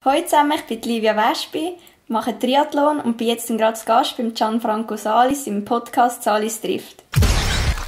Hallo zusammen, ich bin Livia Wespi, mache Triathlon und bin jetzt gerade zu Gast beim Gianfranco Salis im Podcast «Salis trifft».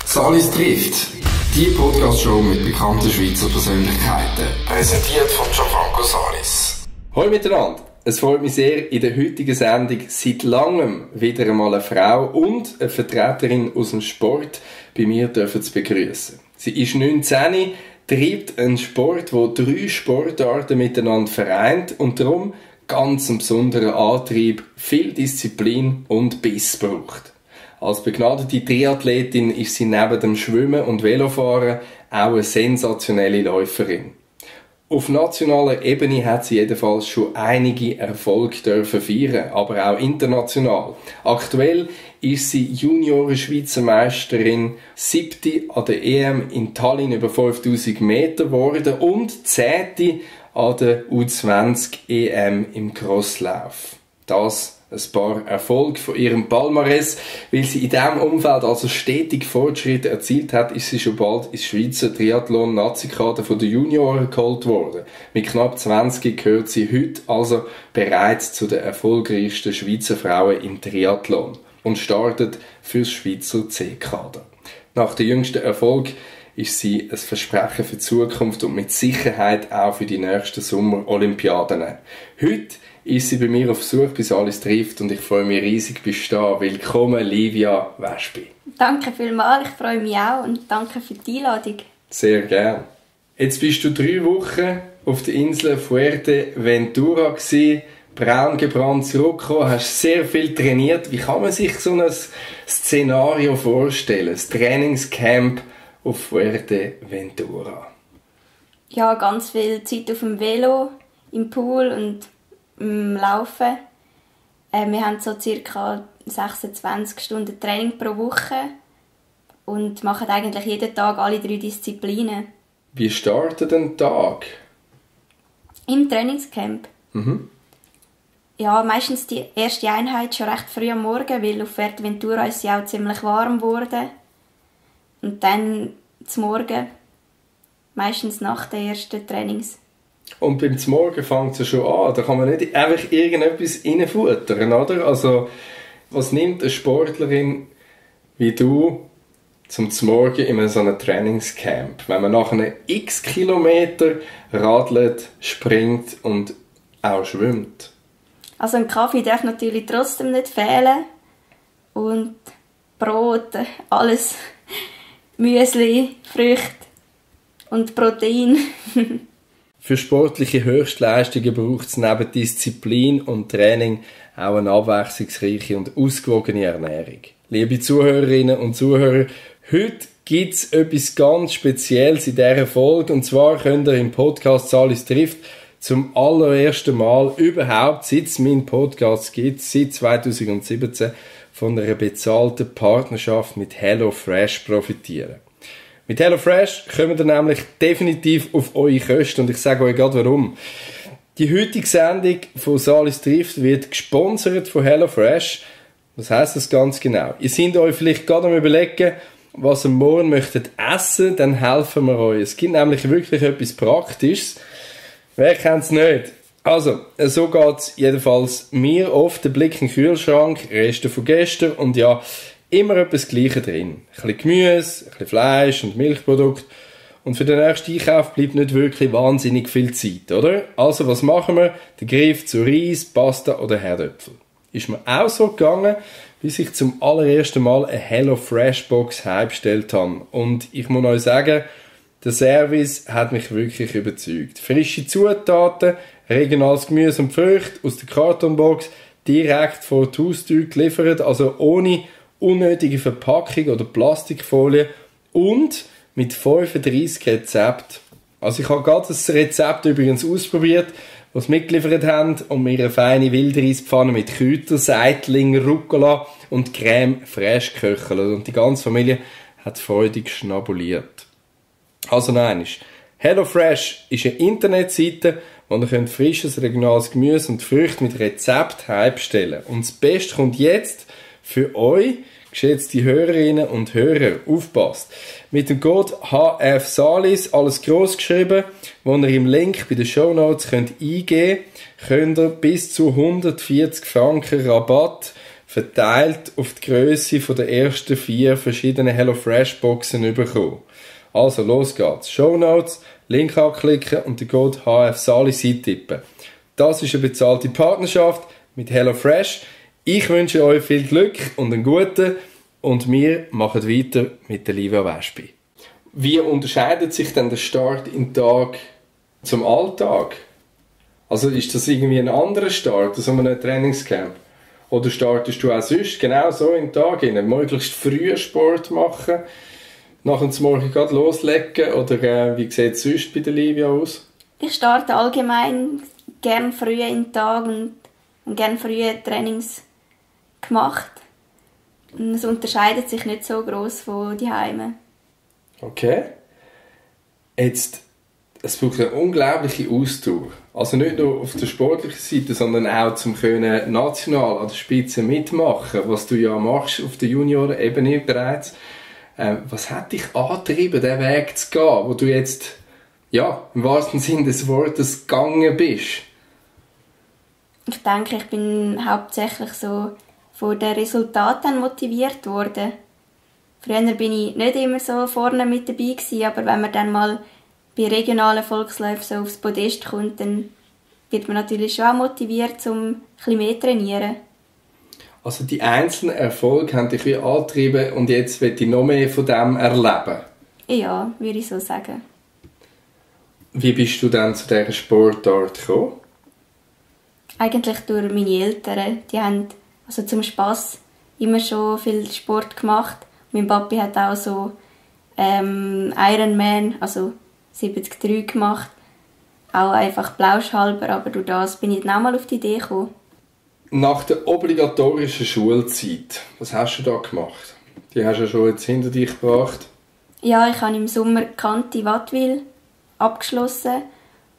«Salis trifft», die Podcast-Show mit bekannten Schweizer Persönlichkeiten, präsentiert von Gianfranco Salis. Hallo miteinander, es freut mich sehr, in der heutigen Sendung seit langem wieder einmal eine Frau und eine Vertreterin aus dem Sport bei mir zu begrüßen. Sie ist 19, treibt einen Sport, der 3 Sportarten miteinander vereint und darum ganz einen besonderen Antrieb, viel Disziplin und Biss braucht. Als begnadete Triathletin ist sie neben dem Schwimmen und Velofahren auch eine sensationelle Läuferin. Auf nationaler Ebene hat sie jedenfalls schon einige Erfolge feiern, aber auch international. Aktuell ist sie Junioren-Schweizer Meisterin, 7. an der EM in Tallinn über 5000 Meter geworden und 10. an der U20 EM im Crosslauf. Das ein paar Erfolge von ihrem Palmares. Weil sie in diesem Umfeld also stetig Fortschritte erzielt hat, ist sie schon bald ins Schweizer Triathlon-Nazi-Kader von den Junioren geholt worden. Mit knapp 20 gehört sie heute also bereits zu den erfolgreichsten Schweizer Frauen im Triathlon und startet fürs Schweizer C-Kader. Nach dem jüngsten Erfolg ist sie ein Versprechen für die Zukunft und mit Sicherheit auch für die nächsten Sommer-Olympiaden. Heute ist sie bei mir auf Besuch bei «Salis trifft» und ich freue mich riesig, bist du da. Willkommen, Livia Wespi. Danke vielmals, ich freue mich auch und danke für die Einladung. Sehr gerne. Jetzt bist du 3 Wochen auf der Insel Fuerteventura gewesen, braun gebrannt zurückgekommen, hast sehr viel trainiert. Wie kann man sich so ein Szenario vorstellen, ein Trainingscamp auf Fuerteventura? Ja, ganz viel Zeit auf dem Velo, im Pool und im Laufen. Wir haben so ca. 26 Stunden Training pro Woche und machen eigentlich jeden Tag alle 3 Disziplinen. Wie startet ein Tag? Im Trainingscamp? Ja, meistens die erste Einheit schon recht früh am Morgen, weil auf Fuerteventura ist sie auch ziemlich warm geworden. Und dann zum Morgen, meistens nach den ersten Trainings. Und beim Morgen fängt es ja schon an. Da kann man nicht einfach irgendetwas reinfuttern, oder? Also, was nimmt eine Sportlerin wie du zum Morgen in so einem Trainingscamp? Wenn man nach einem x Kilometer radelt, springt und auch schwimmt. Also ein Kaffee darf natürlich trotzdem nicht fehlen. Und Brot, alles. Müsli, Früchte und Protein. Für sportliche Höchstleistungen braucht es neben Disziplin und Training auch eine abwechslungsreiche und ausgewogene Ernährung. Liebe Zuhörerinnen und Zuhörer, heute gibt es etwas ganz Spezielles in dieser Folge. Und zwar könnt ihr im Podcast «Salis trifft» zum allerersten Mal überhaupt, seit es meinen Podcast gibt, seit 2017, von einer bezahlten Partnerschaft mit HelloFresh profitieren. Mit HelloFresh kommt ihr nämlich definitiv auf eure Kosten und ich sage euch gerade warum. Die heutige Sendung von «Salis trifft» wird gesponsert von HelloFresh. Was heisst das ganz genau? Ihr seid euch vielleicht gerade am Überlegen, was ihr morgen möchtet essen, dann helfen wir euch. Es gibt nämlich wirklich etwas Praktisches. Wer kennt es nicht? Also, so geht es jedenfalls mir oft, der Blick in den Kühlschrank, Reste von gestern und ja, immer etwas Gleiches drin. Ein bisschen Gemüse, ein bisschen Fleisch und Milchprodukte. Und für den nächsten Einkauf bleibt nicht wirklich wahnsinnig viel Zeit, oder? Also, was machen wir? Der Griff zu Reis, Pasta oder Herdöpfel. Ist mir auch so gegangen, bis ich zum allerersten Mal eine HelloFresh-Box heimgestellt habe. Und ich muss euch sagen, der Service hat mich wirklich überzeugt. Frische Zutaten, regionales Gemüse und Früchte aus der Kartonbox, direkt vor die Haustür geliefert, also ohne unnötige Verpackung oder Plastikfolie und mit 35 Rezepten. Also ich habe gerade das Rezept übrigens ausprobiert, was sie mitgeliefert haben und mir eine feine Wildreispfanne mit Kräutern, Seitling, Rucola und Creme fraiche geköchelt und die ganze Familie hat freudig schnabuliert. Also nein, HelloFresh ist eine Internetseite, wo ihr frisches regionales Gemüse und Früchte mit Rezept heimstellen könnt. Und das Beste kommt jetzt für euch. geschätzte Hörerinnen und Hörer, aufpasst. Mit dem Code HFSALIS, alles gross geschrieben, wo ihr im Link bei den Shownotes eingeben könnt ihr bis zu 140 Franken Rabatt verteilt auf die Grösse der ersten 4 verschiedenen HelloFresh-Boxen bekommen. Also, los geht's. Shownotes, Link anklicken und den Code HFSALIS eintippen. Das ist eine bezahlte Partnerschaft mit HelloFresh. Ich wünsche euch viel Glück und einen guten und wir machen weiter mit der Livia Wespi. Wie unterscheidet sich denn der Start in den Tag zum Alltag? Also ist das irgendwie ein anderer Start als einem Trainingscamp? Oder startest du auch sonst genau so in den Tag hinein? Möglichst früh Sport machen, nach dem Morgen gerade loslegen? Oder wie sieht es sonst bei der Livia aus? Ich starte allgemein gerne früh in den Tag und gerne frühe Trainings gemacht. Und es unterscheidet sich nicht so gross von die Heime. Okay. Jetzt, es braucht eine unglaubliche Ausdauer. Also nicht nur auf der sportlichen Seite, sondern auch zum können national an der Spitze mitmachen, was du ja machst auf der Juniorenebene bereits. Was hat dich angetrieben, diesen Weg zu gehen, wo du jetzt, ja, im wahrsten Sinne des Wortes gegangen bist? Ich denke, ich bin hauptsächlich so von den Resultaten motiviert worden. Früher bin ich nicht immer so vorne mit dabei gewesen, aber wenn man dann mal bei regionalen Volksläufen so aufs Podest kommt, dann wird man natürlich schon auch motiviert, um ein bisschen mehr zu trainieren. Also die einzelnen Erfolge haben dich wie angetrieben und jetzt will ich noch mehr von dem erleben? Ja, würde ich so sagen. Wie bist du dann zu dieser Sportart gekommen? Eigentlich durch meine Eltern. Die haben also zum Spass immer schon viel Sport gemacht. Mein Papi hat auch so Ironman, also 73 gemacht. Auch einfach blauschhalber, aber durch das bin ich dann auch mal auf die Idee gekommen. Nach der obligatorischen Schulzeit, was hast du da gemacht? Die hast du ja schon jetzt hinter dich gebracht. Ja, ich habe im Sommer Kante Wattwil abgeschlossen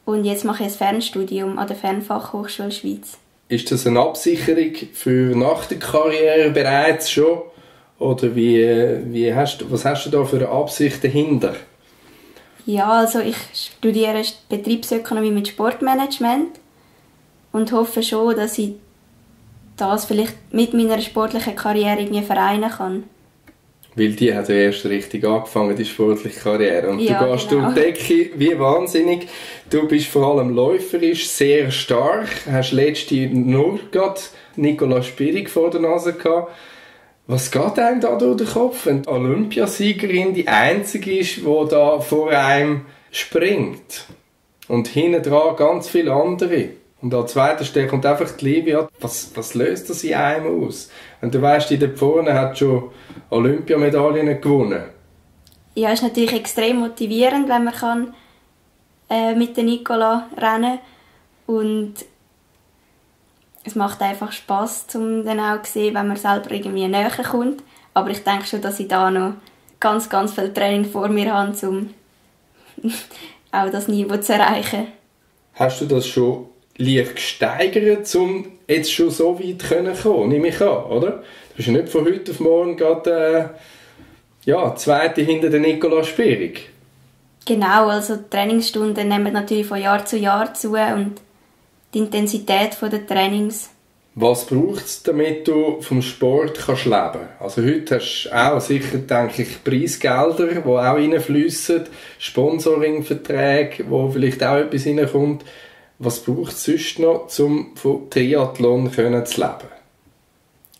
und jetzt mache ich ein Fernstudium an der Fernfachhochschule Schweiz. Ist das eine Absicherung für nach der Karriere bereits schon? Oder was hast du da für eine Absicht dahinter? Ja, also ich studiere Betriebsökonomie mit Sportmanagement und hoffe schon, dass ich das vielleicht mit meiner sportlichen Karriere irgendwie vereinen kann. Weil die hat ja erst richtig angefangen, die sportliche Karriere. Und ja, du gehst genau. durch die Decke wie wahnsinnig. Du bist vor allem läuferisch sehr stark. Hast letzte nur gerade Nicola Spirig vor der Nase gehabt. Was geht einem da durch den Kopf, wenn die Olympiasiegerin die einzige ist, die da vor einem springt? Und hinten dran ganz viele andere. Und an zweiter Stelle kommt einfach die Livia. Was löst das in einem aus? Und du weißt, die da vorne hat schon Olympiamedaillen gewonnen. Ja, es ist natürlich extrem motivierend, wenn man kann, mit der Nicola rennen und es macht einfach Spass, um dann auch zu sehen, wenn man selber irgendwie näher kommt. Aber ich denke schon, dass ich da noch ganz, ganz viel Training vor mir habe, um auch das Niveau zu erreichen. Hast du das schon leicht gesteigert, um jetzt schon so weit zu kommen, nehme ich an, oder? Du bist ja nicht von heute auf morgen gerade Zweite hinter der Nicola Spirig. Genau, also die Trainingsstunden nehmen natürlich von Jahr zu Jahr zu und die Intensität der Trainings. Was braucht es, damit du vom Sport kannst leben? Also heute hast du auch sicher, denke ich, Preisgelder, die auch reinfliessen, Sponsoringverträge, wo vielleicht auch etwas reinkommt. Was braucht es sonst noch, um von Triathlon zu leben?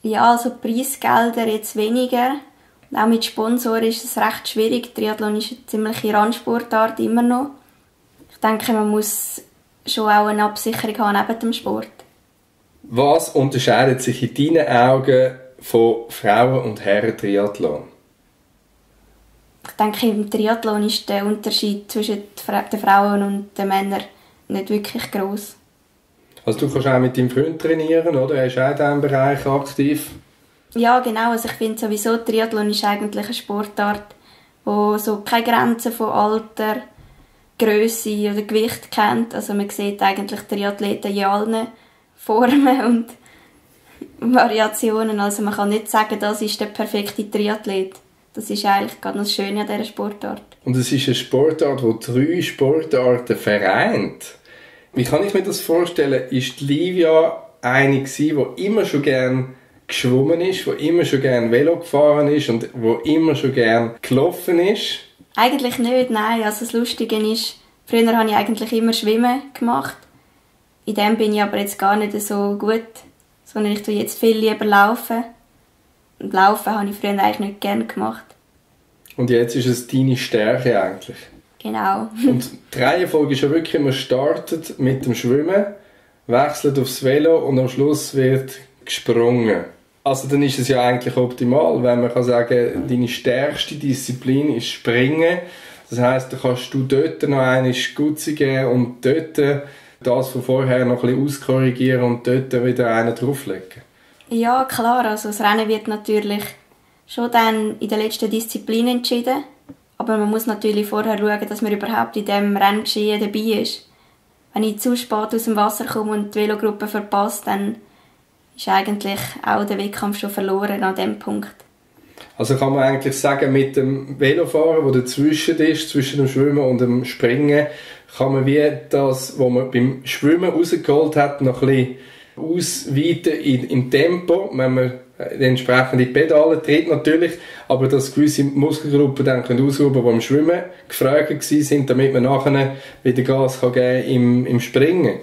Ja, also Preisgelder jetzt weniger. Und auch mit Sponsoren ist es recht schwierig. Triathlon ist eine ziemliche Randsportart immer noch. Ich denke, man muss schon auch eine Absicherung haben neben dem Sport. Was unterscheidet sich in deinen Augen von Frauen- und Herren-Triathlon? Ich denke, im Triathlon ist der Unterschied zwischen den Frauen und den Männern nicht wirklich gross. Also du kannst auch mit deinem Freund trainieren, oder? Er ist auch in diesem Bereich aktiv. Ja, genau. Also ich finde sowieso, Triathlon ist eigentlich eine Sportart, die so keine Grenzen von Alter, Grösse oder Gewicht kennt. Also man sieht eigentlich Triathleten in allen Formen und Variationen. Also man kann nicht sagen, das ist der perfekte Triathlet. Das ist eigentlich gerade das Schöne an dieser Sportart. Und es ist eine Sportart, die 3 Sportarten vereint. Wie kann ich mir das vorstellen? Ist Livia eine gewesen, die immer schon gerne geschwommen ist, die immer schon gerne Velo gefahren ist und die immer schon gerne gelaufen ist? Eigentlich nicht, nein. Also das Lustige ist, früher habe ich eigentlich immer Schwimmen gemacht. In dem bin ich aber jetzt gar nicht so gut, sondern ich tue jetzt viel lieber laufen. Und Laufen habe ich früher eigentlich nicht gerne gemacht. Und jetzt ist es deine Stärke eigentlich? Genau. Und die Reihenfolge ist ja wirklich, man startet mit dem Schwimmen, wechselt aufs Velo und am Schluss wird gesprungen. Also dann ist es ja eigentlich optimal, wenn man kann sagen, deine stärkste Disziplin ist Springen. Das heisst, da kannst du dort noch eine Skutze geben und dort das von vorher noch ein bisschen auskorrigieren und dort wieder einen drauflegen. Ja, klar. Also das Rennen wird natürlich schon dann in der letzten Disziplin entschieden. Aber man muss natürlich vorher schauen, dass man überhaupt in diesem Renngeschehen dabei ist. Wenn ich zu spät aus dem Wasser komme und die Velogruppe verpasse, dann ist eigentlich auch der Wettkampf schon verloren an diesem Punkt. Also kann man eigentlich sagen, mit dem Velofahren, der dazwischen ist, zwischen dem Schwimmen und dem Springen, kann man wie das, was man beim Schwimmen rausgeholt hat, noch ein bisschen ausweiten im Tempo, wenn man die entsprechende Pedale tritt natürlich, aber dass gewisse Muskelgruppen dann ausruhen können, die im Schwimmen gefragt waren, damit man nachher wieder Gas geben kann im Springen.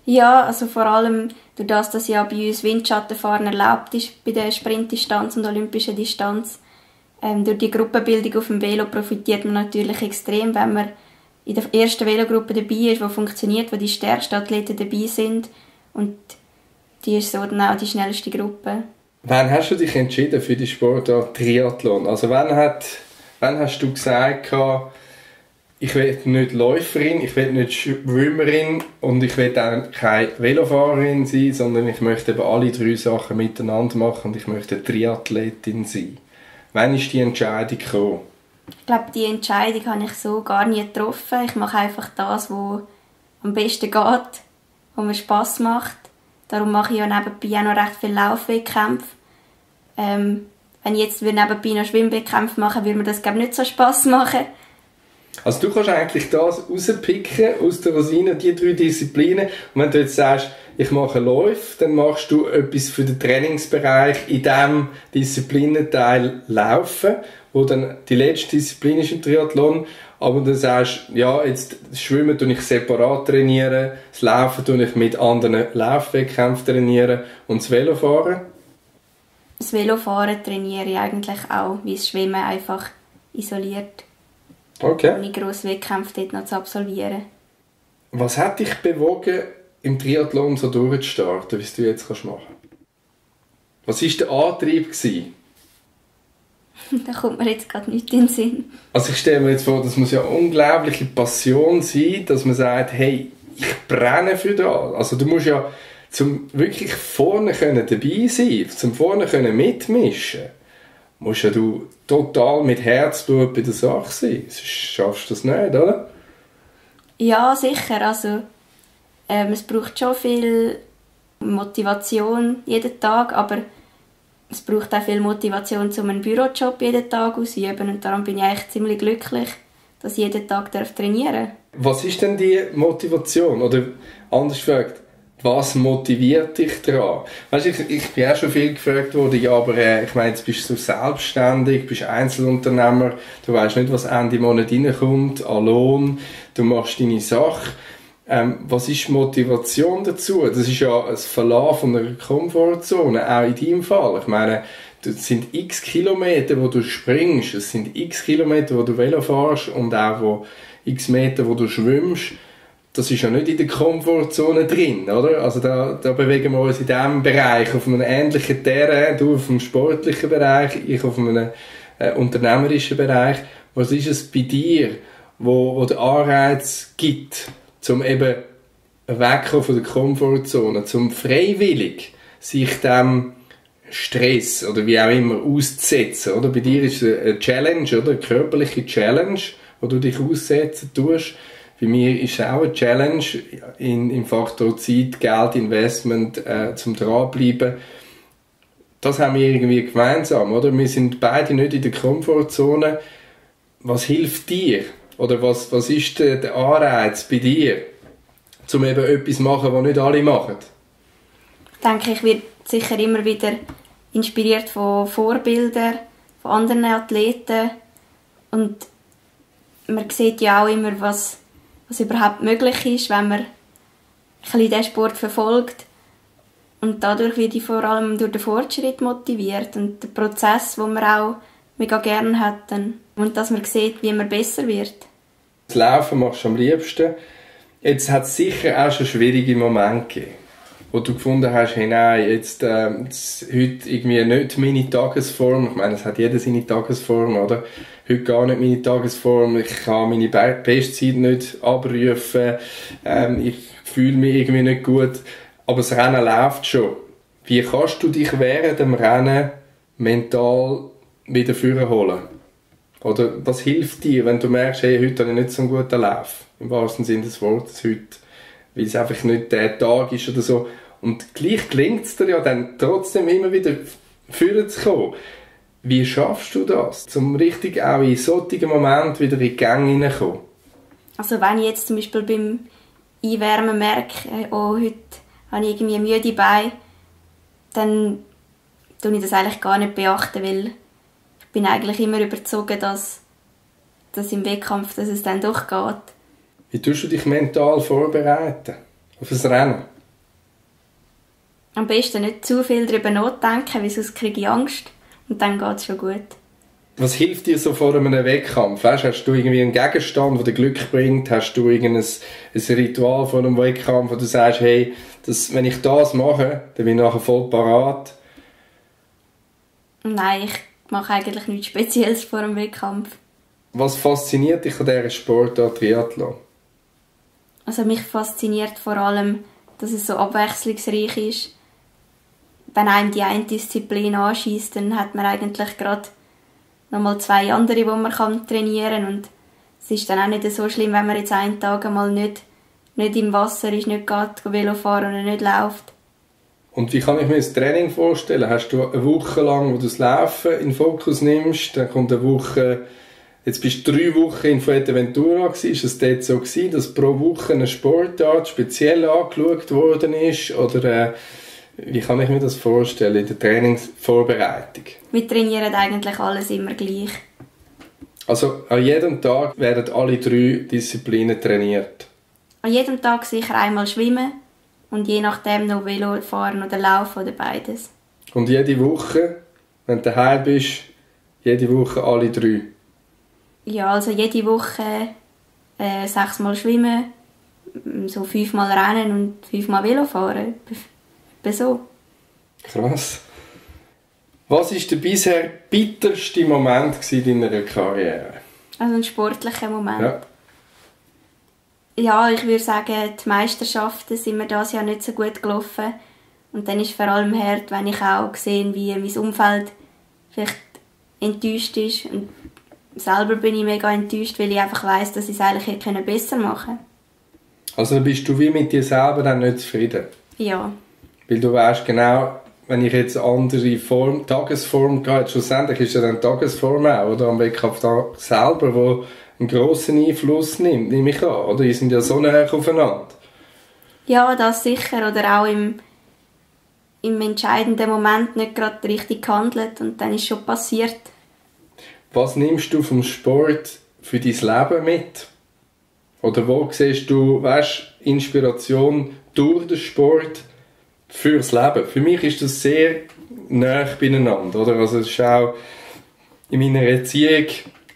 Ja, also vor allem durch das, dass ja bei uns Windschattenfahren erlaubt ist bei der Sprintdistanz und olympischen Distanz. Durch die Gruppenbildung auf dem Velo profitiert man natürlich extrem, wenn man in der ersten Velogruppe dabei ist, die funktioniert, wo die stärksten Athleten dabei sind. Und die ist so dann auch die schnellste Gruppe. Wann hast du dich entschieden für die Sportart Triathlon? Also wann hast du gesagt, ich will nicht Läuferin, ich will nicht Schwimmerin und ich will auch keine Velofahrerin sein, sondern ich möchte eben alle 3 Sachen miteinander machen und ich möchte Triathletin sein. Wann ist die Entscheidung gekommen? Ich glaube, die Entscheidung habe ich so gar nie getroffen. Ich mache einfach das, was am besten geht, was mir Spass macht. Darum mache ich ja nebenbei auch noch recht viele Laufwettkämpfe. Wenn ich jetzt nebenbei noch Schwimmwettkämpfe machen würde, mir das glaube ich nicht so Spass machen. Also du kannst eigentlich das rauspicken aus der Rosine, die 3 Disziplinen. Und wenn du jetzt sagst, ich mache Läufe, dann machst du etwas für den Trainingsbereich in diesem Disziplinenteil Laufen, wo dann die letzte Disziplin ist im Triathlon. Aber dann sagst du, ja, jetzt das Schwimmen tue ich separat trainieren, das Laufen tue ich mit anderen Laufwettkämpfen trainieren und das Velofahren? Das Velofahren trainiere ich eigentlich auch, wie das Schwimmen einfach isoliert. Okay. Ohne grosse Wettkämpfe dort noch zu absolvieren. Was hat dich bewogen, im Triathlon so durchzustarten, wie es du jetzt machen kannst? Was war der Antrieb gewesen? Da kommt mir jetzt gerade nichts in den Sinn. Also ich stelle mir jetzt vor, das muss ja eine unglaubliche Passion sein, dass man sagt, hey, ich brenne für das. Also du musst ja zum wirklich vorne dabei sein, zum vorne mitmischen, musst ja du total mit Herzblut bei der Sache sein. Sonst schaffst du das nicht, oder? Ja, sicher. Also, es braucht schon viel Motivation jeden Tag, aber es braucht auch viel Motivation, um einen Bürojob jeden Tag auszuüben. Und darum bin ich eigentlich ziemlich glücklich, dass ich jeden Tag trainieren darf. Was ist denn die Motivation? Oder anders gefragt, was motiviert dich daran? Weißt, ich bin auch schon viel gefragt worden, ja, aber ich meine, jetzt bist du selbstständig, bist Einzelunternehmer, du weißt nicht, was Ende Monat reinkommt, an Lohn, du machst deine Sache. Was ist die Motivation dazu? Das ist ja ein Verlassen von einer Komfortzone, auch in deinem Fall. Ich meine, das sind x Kilometer, wo du springst, es sind x Kilometer, wo du Velo fährst und auch x Meter, wo du schwimmst. Das ist ja nicht in der Komfortzone drin, oder? Also da bewegen wir uns in diesem Bereich auf einem ähnlichen Terrain, du auf einem sportlichen Bereich, ich auf einem unternehmerischen Bereich. Was ist es bei dir, wo der Anreiz gibt, um eben wegzukommen von der Komfortzone, zum freiwillig sich dem Stress oder wie auch immer auszusetzen, oder? Bei dir ist es eine Challenge, oder? Eine körperliche Challenge, wo du dich aussetzen tust. Bei mir ist es auch eine Challenge im Faktor Zeit, Geld, Investment zum Dranbleiben. das haben wir irgendwie gemeinsam, oder? Wir sind beide nicht in der Komfortzone. Was hilft dir? Oder was ist der Anreiz bei dir, um eben etwas zu machen, was nicht alle machen? Ich denke, ich werde sicher immer wieder inspiriert von Vorbildern, von anderen Athleten. Und man sieht ja auch immer, was überhaupt möglich ist, wenn man ein bisschen diesen Sport verfolgt. Und dadurch werde ich vor allem durch den Fortschritt motiviert und den Prozess, den man auch mega gerne hat. Und dass man sieht, wie man besser wird. Das Laufen machst du am liebsten. Jetzt hat es sicher auch schon schwierige Momente gegeben, wo du gefunden hast, hey, nein, jetzt heute irgendwie nicht meine Tagesform. Ich meine, es hat jeder seine Tagesform, oder? Heute gar nicht meine Tagesform. Ich kann meine Bestzeit nicht abrufen. Ich fühle mich irgendwie nicht gut. Aber das Rennen läuft schon. Wie kannst du dich während dem Rennen mental wieder vorholen? Oder was hilft dir, wenn du merkst, hey, heute habe ich nicht so einen guten Lauf? Im wahrsten Sinne des Wortes heute. Weil es einfach nicht der Tag ist oder so. Und gleich gelingt es dir ja dann trotzdem immer wieder vorzukommen. Wie schaffst du das, um richtig auch in solchen Momenten wieder in die Gänge hineinzukommen? Also wenn ich jetzt zum Beispiel beim Einwärmen merke, oh, heute habe ich irgendwie müde Beine, dann tue ich das eigentlich gar nicht beachten, weil ich bin eigentlich immer überzeugt, dass im Wettkampf dass es dann doch geht. Wie tust du dich mental vorbereiten auf ein Rennen? Am besten nicht zu viel darüber nachdenken, weil sonst kriege ich Angst und dann geht es schon gut. Was hilft dir so vor einem Wettkampf? Weißt, hast du irgendwie einen Gegenstand, der dir Glück bringt? Hast du irgendein Ritual vor einem Wettkampf, wo du sagst, hey, wenn ich das mache, dann bin ich nachher voll parat? Nein, ich mache eigentlich nichts Spezielles vor einem Wettkampf. Was fasziniert dich an dieser Sportart Triathlon? Also mich fasziniert vor allem, dass es so abwechslungsreich ist. Wenn einem die eine Disziplin anschiesst, dann hat man eigentlich gerade nochmal 2 andere, die man trainieren kann. Und es ist dann auch nicht so schlimm, wenn man jetzt einen Tag einmal nicht im Wasser ist, nicht geht Velo fahren oder nicht läuft. Und wie kann ich mir das Training vorstellen? Hast du eine Woche lang, wo du das Laufen in den Fokus nimmst, dann kommt eine Woche, jetzt bist du 3 Wochen in Fuerteventura gewesen. Ist es dort so gewesen, dass pro Woche eine Sportart speziell angeschaut worden ist? Oder wie kann ich mir das vorstellen in der Trainingsvorbereitung? Wir trainieren eigentlich alles immer gleich. Also an jedem Tag werden alle 3 Disziplinen trainiert? An jedem Tag sicher einmal schwimmen und je nachdem noch Velo fahren oder laufen oder beides. Und jede Woche, wenn du daheim bist, jede Woche alle 3? Ja, also jede Woche 6 Mal schwimmen, so 5 Mal rennen und 5 Mal Velo fahren. Etwa so. Krass. Was war der bisher bitterste Moment in deiner Karriere? Also ein sportlicher Moment. Ja. Ja, ich würde sagen, die Meisterschaften sind mir dieses Jahr nicht so gut gelaufen. Und dann ist vor allem hart, wenn ich auch sehe, wie mein Umfeld vielleicht enttäuscht ist. Und selber bin ich mega enttäuscht, weil ich einfach weiss, dass ich es eigentlich hätte besser machen können. Also bist du wie mit dir selber dann nicht zufrieden? Ja. Weil du weißt genau, wenn ich jetzt eine andere Tagesform gehe, schlussendlich ist ja dann die Tagesform auch, oder am Wettkampftag selber, wo einen grossen Einfluss nimmt, nehme ich an, oder? Die sind ja so nah aufeinander. Ja, das sicher. Oder auch im entscheidenden Moment nicht gerade richtig gehandelt und dann ist schon passiert. Was nimmst du vom Sport für dein Leben mit? Oder wo siehst du, Inspiration durch den Sport fürs Leben? Für mich ist das sehr nah beieinander, oder? Also es ist auch in meiner Erziehung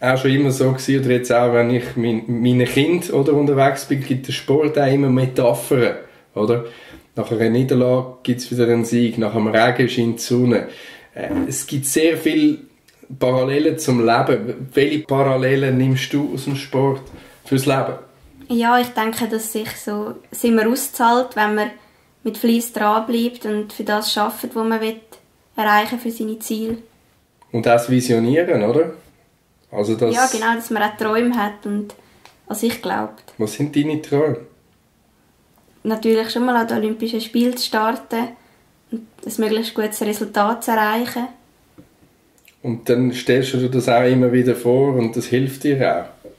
auch schon immer so gewesen, oder jetzt auch, wenn ich mit meinen Kindern oder unterwegs bin, gibt der Sport auch immer Metaphern, oder? Nach einer Niederlage gibt es wieder einen Sieg, nach einem Regen scheint die Sonne. Es gibt sehr viele Parallelen zum Leben. Welche Parallelen nimmst du aus dem Sport fürs Leben? Ja, ich denke, dass sich so immer auszahlt, wenn man mit Fleiss dranbleibt und für das arbeitet, was man erreichen will für seine Ziele. Und das Visionieren, oder? Also das... Ja, genau, dass man auch Träume hat und an sich glaubt. Was sind deine Träume? Natürlich schon mal an den Olympischen Spielen zu starten ein möglichst gutes Resultat zu erreichen. Und dann stellst du dir das auch immer wieder vor und das hilft dir auch?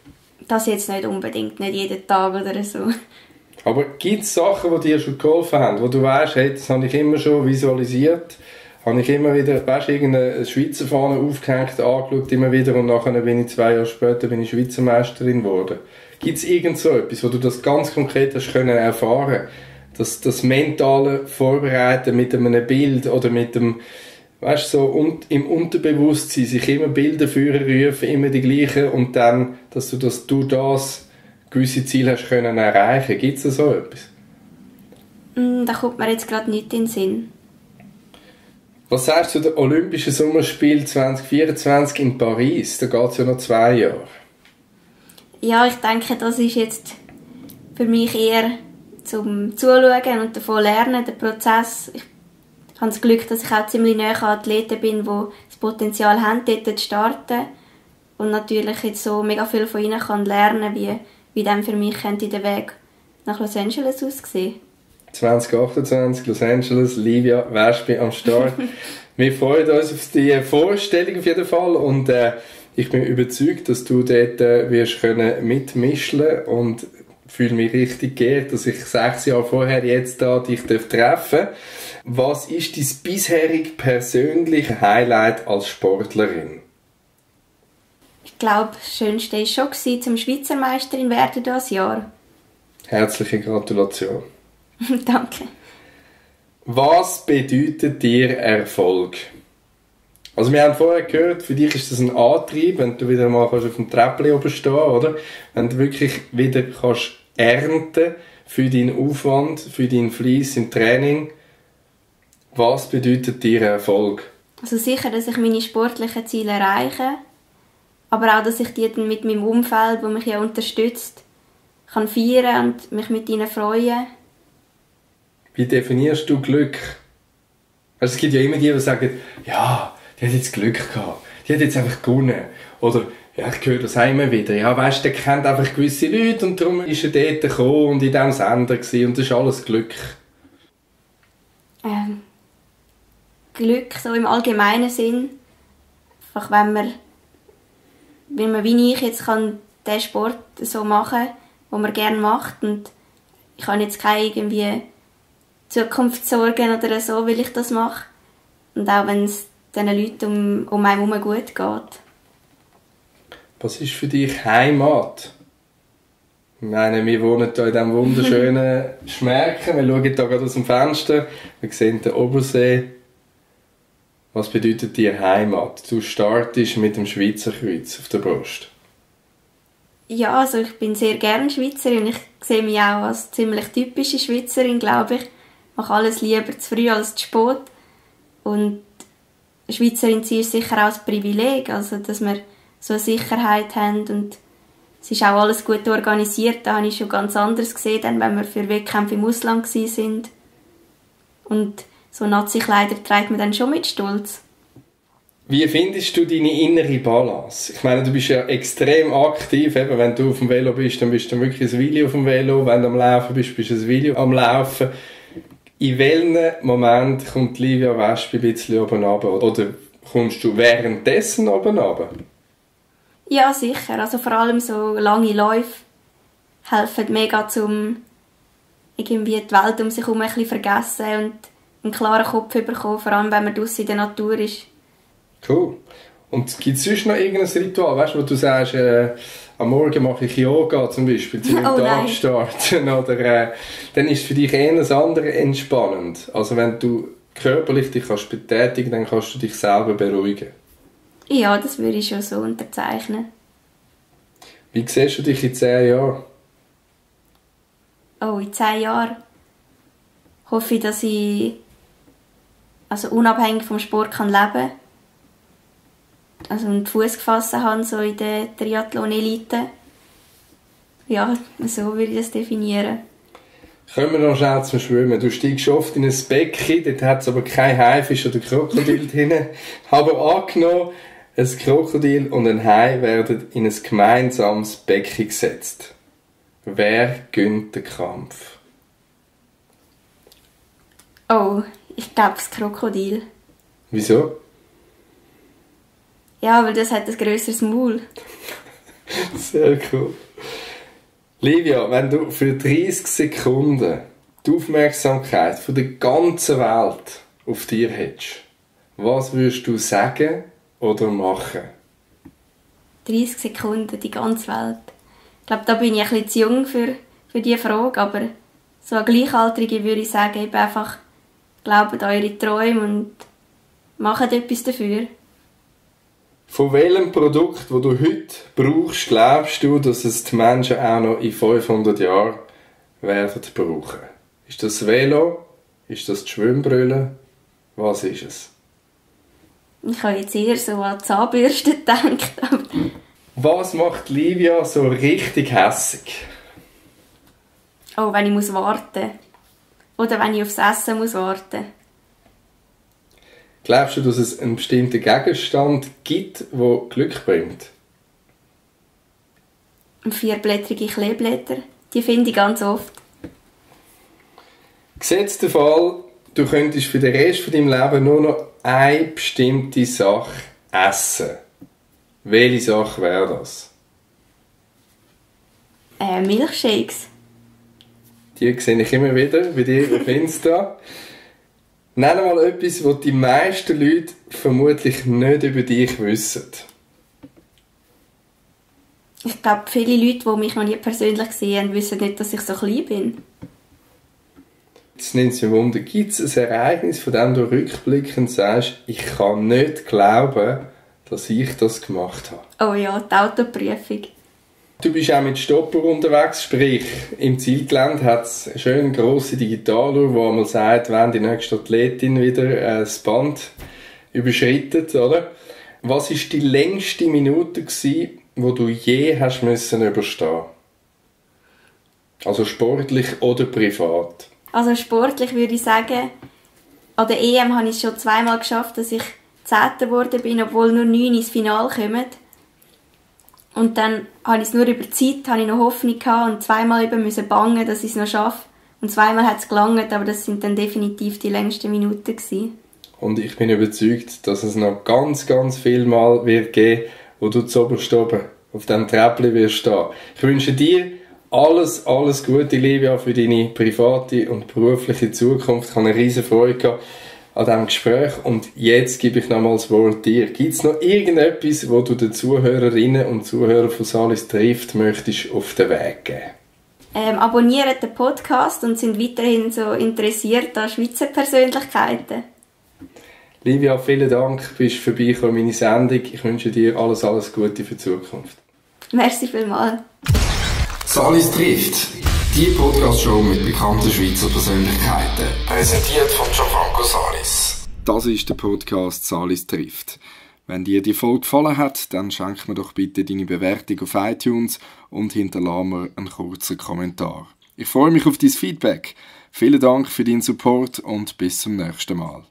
Das jetzt nicht unbedingt, nicht jeden Tag oder so. Aber gibt es Sachen, die dir schon geholfen haben, wo du weißt, hey, das habe ich immer schon visualisiert, habe ich immer wieder, weißt, irgendeine Schweizer Fahne aufgehängt, angeschaut, immer wieder, und nachher bin ich 2 Jahre später Schweizer Meisterin geworden. Gibt es irgend so etwas, wo du das ganz konkret hast können erfahren, dass das mentale Vorbereiten mit einem Bild oder mit dem, weißt, so und im Unterbewusstsein sich immer Bilder rufen, immer die gleichen, und dann, dass du das durch das gewisse Ziele hast können erreichen. Gibt es so etwas? Da kommt mir jetzt gerade nicht in den Sinn. Was sagst du zu den Olympischen Sommerspielen 2024 in Paris? Da geht es ja noch 2 Jahre. Ja, ich denke, das ist jetzt für mich eher zum Zuschauen und davon lernen, der Prozess. Ich habe das Glück, dass ich auch ziemlich nahe an Athleten bin, die das Potenzial haben, dort zu starten. Und natürlich jetzt so mega viel von ihnen kann lernen, wie dann für mich könnte der Weg nach Los Angeles aussehen. 2028, Los Angeles, Livia Wespi am Start. Wir freuen uns auf die Vorstellung auf jeden Fall, und ich bin überzeugt, dass du dort wirst können mitmischen und fühle mich richtig geehrt, dass ich 6 Jahre vorher jetzt da dich treffen darf. Was ist dein bisherig persönliches Highlight als Sportlerin? Ich glaube, das Schönste war schon, zum Schweizer Meisterin werden dieses Jahr. Herzliche Gratulation. Danke. Was bedeutet dir Erfolg? Also wir haben vorher gehört, für dich ist das ein Antrieb, wenn du wieder mal auf dem Treppli oben stehen, oder? Wenn du wirklich wieder kannst ernten für deinen Aufwand, für deinen Fleiss im Training. Was bedeutet dir Erfolg? Also sicher, dass ich meine sportlichen Ziele erreiche, aber auch, dass ich die dann mit meinem Umfeld, das mich ja unterstützt, kann feiern und mich mit ihnen freuen. Wie definierst du Glück? Also es gibt ja immer die, die sagen, ja, die hat jetzt Glück gehabt, die hat jetzt einfach gewonnen. Oder, ja, ich höre das immer wieder, ja, weißt du, der kennt einfach gewisse Leute und darum ist er dort gekommen und in diesem Sender gewesen, und das ist alles Glück. Glück, so im allgemeinen Sinn, einfach wenn man wie ich jetzt kann den Sport so machen, den man gerne macht, und ich habe jetzt keine irgendwie Zukunftssorgen oder so, weil ich das mache, und auch wenn es den Leuten um einen herum gut geht. Was ist für dich Heimat? Ich meine, wir wohnen hier in diesem wunderschönen Schmerken, wir schauen hier gerade aus dem Fenster, wir sehen den Obersee. Was bedeutet dir Heimat? Du startest mit dem Schweizer Kreuz auf der Brust. Ja, also ich bin sehr gerne Schweizerin. Ich sehe mich auch als ziemlich typische Schweizerin, glaube ich. Ich mache alles lieber zu früh als zu spät. Und Schweizerin zu sein ist sicher auch ein Privileg, also dass wir so eine Sicherheit haben, und es ist auch alles gut organisiert. Da habe ich schon ganz anders gesehen, dann, wenn wir für Wettkämpfe im Ausland waren. Und so Nazi-Kleider trägt man dann schon mit Stolz. Wie findest du deine innere Balance? Ich meine, du bist ja extrem aktiv. Eben, wenn du auf dem Velo bist, dann bist du wirklich ein Video auf dem Velo. Wenn du am Laufen bist, bist du ein Video am Laufen. In welchem Moment kommt Livia Wespi ein bisschen oben runter? Oder kommst du währenddessen oben runter? Ja, sicher. Also vor allem so lange Läufe helfen mega, um irgendwie die Welt um sich herum ein bisschen vergessen und einen klaren Kopf zu bekommen, vor allem wenn man draussen in der Natur ist. Cool. Und gibt es sonst noch irgendein Ritual, weißt, wo du sagst, am Morgen mache ich Yoga zum Beispiel, zu meinem Tag starten, oder dann ist es für dich eher das andere entspannend. Also wenn du körperlich dich kannst betätigen, dann kannst du dich selber beruhigen. Ja, das würde ich schon so unterzeichnen. Wie siehst du dich in 10 Jahren? Oh, in 10 Jahren hoffe ich, dass ich unabhängig vom Sport leben kann. Also einen Fuß gefasst habe, so in der Triathlon-Elite. Ja, so würde ich das definieren. Kommen wir noch schnell zum Schwimmen. Du steigst oft in ein Becken, dort hat es aber kein Haifisch oder Krokodil drin. Aber angenommen, ein Krokodil und ein Hai werden in ein gemeinsames Becken gesetzt. Wer gewinnt den Kampf? Oh, Ich glaube, das Krokodil. Wieso? Ja, weil das hat ein grösseres Maul. Sehr cool. Livia, wenn du für 30 Sekunden die Aufmerksamkeit von der ganzen Welt auf dir hättest, was würdest du sagen oder machen? 30 Sekunden, die ganze Welt. Ich glaube, da bin ich ein bisschen zu jung für diese Frage, aber so eine Gleichaltrige würde ich sagen, eben einfach glaubt an eure Träume und macht etwas dafür. Von welchem Produkt, das du heute brauchst, glaubst du, dass es die Menschen auch noch in 500 Jahren werden brauchen? Ist das das Velo? Ist das die Schwimmbrille? Was ist es? Ich habe jetzt eher so an Zahnbürste gedacht. Was macht Livia so richtig hässig? Oh, wenn ich warten muss. Oder wenn ich aufs Essen warten muss. Glaubst du, dass es einen bestimmten Gegenstand gibt, der Glück bringt? 4-blättrige Kleeblätter. Die finde ich ganz oft. Gesetzt der Fall, du könntest für den Rest von deinem Leben nur noch eine bestimmte Sache essen. Welche Sache wäre das? Milchshakes. Die sehe ich immer wieder bei dir auf Insta. Nenn mal etwas, was die meisten Leute vermutlich nicht über dich wissen. Ich glaube, viele Leute, die mich noch nie persönlich gesehen haben, wissen nicht, dass ich so klein bin. Jetzt nimmt es mich Wunder, gibt es ein Ereignis, von dem du rückblickend sagst, ich kann nicht glauben, dass ich das gemacht habe? Oh ja, die Autoprüfung. Du bist auch mit Stopper unterwegs, sprich, im Zielgelände hat es eine schöne grosse Digitaluhr, wo man sagt, wenn die nächste Athletin wieder das Band überschreitet, oder? Was war die längste Minute, die du je hast müssen überstehen? Also sportlich oder privat? Also sportlich würde ich sagen, an der EM habe ich es schon 2-mal geschafft, dass ich 10. geworden bin, obwohl nur 9 ins Finale kommen. Und dann habe ich es nur über die Zeit, habe ich noch Hoffnung gehabt und 2-mal eben müssen bangen, dass ich es noch schaffe. Und 2-mal hat es gelangt, aber das sind dann definitiv die längsten Minuten gewesen. Und ich bin überzeugt, dass es noch ganz, ganz viel Mal wird geben, wo du zuoberst oben auf diesem Treppchen wirst stehen. Ich wünsche dir alles Gute, Livia, für deine private und berufliche Zukunft. Ich habe eine riesen Freude gehabt an diesem Gespräch und jetzt gebe ich nochmals das Wort dir. Gibt es noch irgendetwas, wo du den Zuhörerinnen und Zuhörern von Salis trifft, möchtest auf den Weg geben? Abonniert den Podcast und sind weiterhin so interessiert an Schweizer Persönlichkeiten. Livia, vielen Dank, bist vorbeigekommen in meine Sendung. Ich wünsche dir alles Gute für die Zukunft. Merci vielmals. Salis trifft. Die Podcast-Show mit bekannten Schweizer Persönlichkeiten. Präsentiert von Gianfranco Salis. Das ist der Podcast Salis trifft. Wenn dir die Folge gefallen hat, dann schenk mir doch bitte deine Bewertung auf iTunes und hinterlasse mir einen kurzen Kommentar. Ich freue mich auf dein Feedback. Vielen Dank für deinen Support und bis zum nächsten Mal.